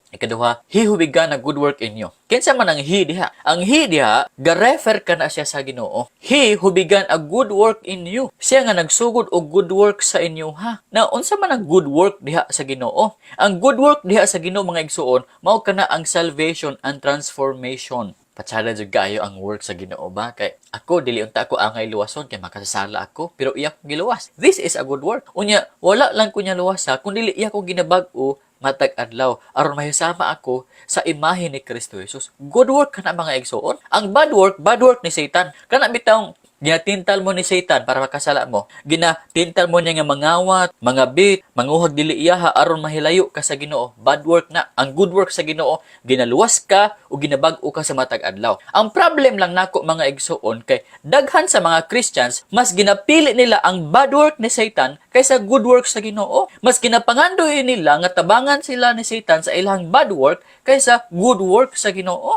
Ikaduha, "He who began a good work in you." Kinsa man ang "he" diha? Ang "he" diha, ga-refer ka na siya sa Ginoo. "He who began a good work in you." Siya nga nagsugod og good work sa inyo ha. Na unsa man ang good work diha sa Ginoo? Ang good work diha sa Ginoo, mga igsuon, mao kana ang salvation and transformation. Patsada jud kayo ang work sa Ginoo ba? Kay ako, dili unta ako angay luwason kay makasasala ako, pero iya ko giluwas. This is a good work. Unya, wala lang ko niya luwasa kun dili iya ko ginabag-o matag adlaw aron mahisama ako sa imahe ni Kristo Jesus. Good work kana, mga igsuon. Ang bad work ni Satan. Kana bitawng ginatintal mo ni Satan para makasala mo. Ginatintal mo niya nga mangawat, mga bit, manguhag dili iyaha aron mahilayo ka sa Ginoo. Bad work na. Ang good work sa Ginoo, ginaluwas ka o ginabag-o ka sa matag adlaw. Ang problem lang nako, mga igsuon, kay daghan sa mga Christians, mas ginapili nila ang bad work ni Satan kaysa good work sa Ginoo. Mas ginapangandoy nila nga tabangan sila ni Satan sa ilang bad work kaysa good work sa Ginoo.